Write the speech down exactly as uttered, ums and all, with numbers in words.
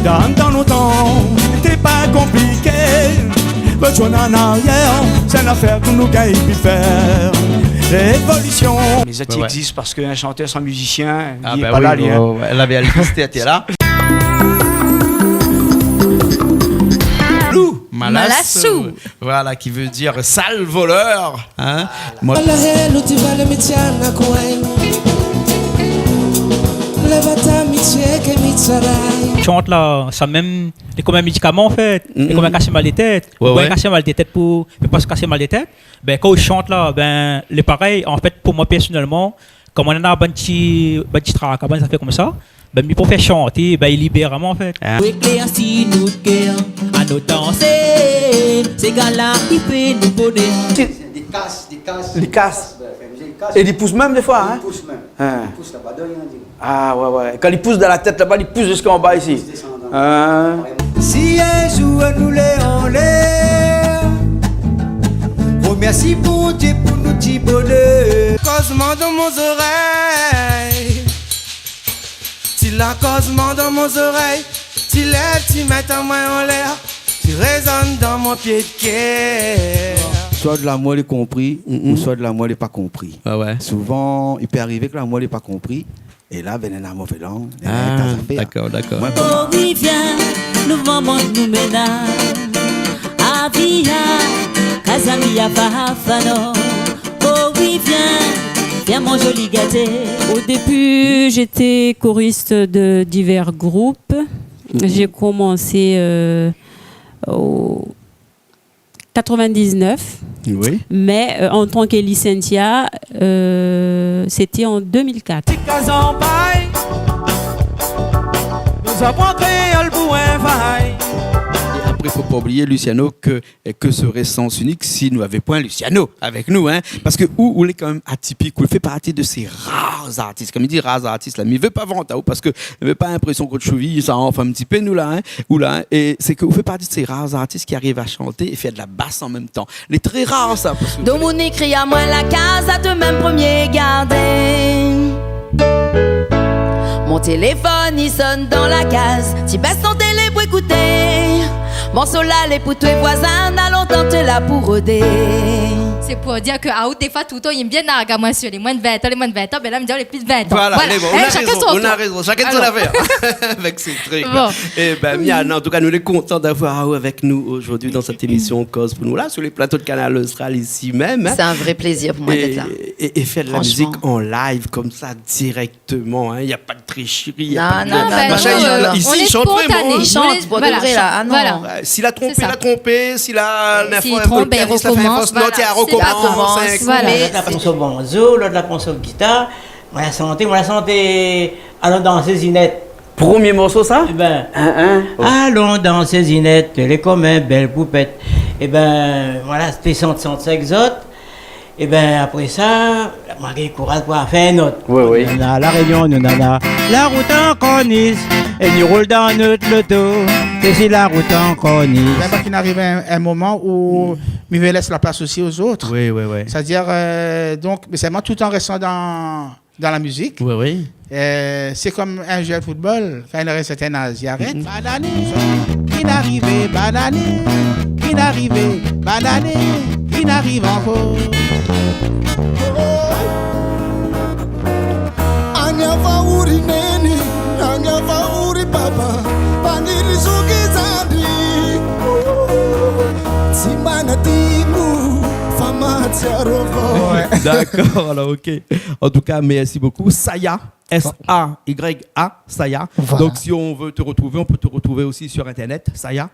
Dan, dan lontan, té pa konpliké. Retourn an arièr, sé in afèr ke nou gingn pi fèr. Lévolision. Mé sa i égzis parske in shantèr san mizisien, li lé pa la, li, hein. Ah, ben oui, ouais, ouais, ouais. Lavé Elvis té la. Lou Malassou. Malassou. Voilà, qui veut dire sale voleur, hein. Voilà. Moin... Ala hé, lou ti valé mi tiana koué. Lèv ata mi tieke mi tsaray. Shant la, sa mèm, lé konm in médikaman, an fèt. Mm, mm. Lé konm in kasé mal de tèt. Ouais, ouais. Ou boir in kasé mal de tèt pou, mé pa kasé mal de tèt. Ben, kan ou shant la, ben, lé parèy. An fèt, pou moin pèrsonèlman, kan moin néna bann ti, bann ti traka, bann zafèr konmsa, ben, mi préfèr shanté, ben, i libèr amoin, an fèt. Ah. Ou éklèrsi nout kèr, anou dansé, sé gala i fé nou bonèr. Li kas, li kas. Li kas. Ben, fé mizik, li kas. É li pous mèm défoi, hein ? Li pous mèm. Hein. Li pous laba, de rien di. Ah, ouais, ouais. Kan li pous dan la tèt laba, li pous ziska anba isi. Li pous désandan. Hein. Si in zour nou lé anlèr, romèrsi Bondié pou nout ti bonèr. Kozman dan mon zorèy. Ti la kozman dan mon zorèy. Ti lèv ti min ta moin anlèr. Ti rézone dan mon pié d'kèr. Soi de lamour lé konpri, mm, ou soi de lamour lé pa konpri. Ah ouais. Souvan, i pé arivé ke lamour lé pa konpri. É la, vien in mové lang, vien in ta zafèr. Ah, dakor, dakor. Moin, pou... Oh oui, vien, nou van mont nou ménaz. Avia, kazamia, fafano. Oh oui, vien, vien, mon zoli gaté. Au début, j'étais choriste de divers groupes. Mhm. J'ai commencé, euh, au quatre-vingt-dix-neuf. Oui. Mais, euh, en tant que Licentia, euh, c'était en deux mille quatre. Ti kaz anpay, nou aprann kréol pou in vay. É apré, fo pa oublié, Luciano, ke, é ke seré Sens Unique si nou lavé poin Luciano avèk nou, hein ? Parske ou, ou lé kan mèm atipik, ou fé parti de sé rar artis. Konm i di, rar artis la, mi vé pa vant aou, parske mi vé pa linprésion ke ou shouvi sa, anfin, in ti pé nou la, hein, ou la, hein, é sé ke ou fé parti de sé rar artis ki ariv a shanté é fé de la bas an mèm tan. Lé tré rar, sa, parske... Domoun i kri amoin la kaz a de mèm promié gardé. Mon téléfone i sone dan la kaz, ti bès ton télé pou ékouté. Morso la lé pou toi, voizin, na lontan té la pou rodé. Sé pou dir ke, ah, ou, défoi, toultan, i yèm bien narg amoin si lé moin de vin tan, lé moin de vin tan, ben la, mi di, lé pli de vin tan. Voilà, voilà. Lé bon, hein, ou na rézon, ou na rézon. Shakinn son tour. Shakinn son zafèr. Avèk sé trik la. Bon. É ben, Miana, an tou ka, nou lé kontan d'avoir aou avèk nou zordi dan sèt émision Koz pou nou la, sur les plateaux de Kanal Austral isi mèm, hein. C'est un vrai plaisir pour moi d'être là. É, é, é fé de la mizik an live konmsa, dirèk Exactement, hein, y a pas de tricherie, y a pas de machin. Non, non, non, non, non. Isi, i shant vréman. On est spontané. I shant pou de vré, la. Ah non. Voilà. Ouais, si la tronpé, la tronpé, si la, si la fo in pé, la fo in fos not, voilà, i rokomans. Voilà. Lot la pran son banzo, lot la pran son gitar. Moin la shanté, moin la shanté Alon dansé Zinèt. Promié morso, sa ? Eh ben, Alon dansé Zinèt, lé konm in bèl poupèt. Eh ben, voilà, sété shant, shant sa èk zot. Eh ben, apré sa, moin la gingn kouraz pou fé in not. Oui, oui. Nou néna La Rényon, nou néna la rout an korniz, é nou roul dan nout loto, sé si la rout an korniz. Ben, pa fine ariv in, in moman ou mi vé lès la plas osi ozot. Oui, oui, oui. C'est-à-dire, euh, donc, mais seulement tout en restant dans, dans la musique. Oui, oui. Euh, sé konm in zouèr football, kan i ariv in sèrtin az, i arèt. Mm. Banani, in arivé, banani, in arivé, banani, in ariv ankor. Anya fauri neni, anya fauri papa, paniri suki zandi. Simana timu, fama tiarovo. Ouais. D'accord, alors, ok. En tout cas, merci beaucoup. Saya, S A Y A, Saya. Voilà. Donc, si on veut te retrouver, on peut te retrouver aussi sur Internet, Saya.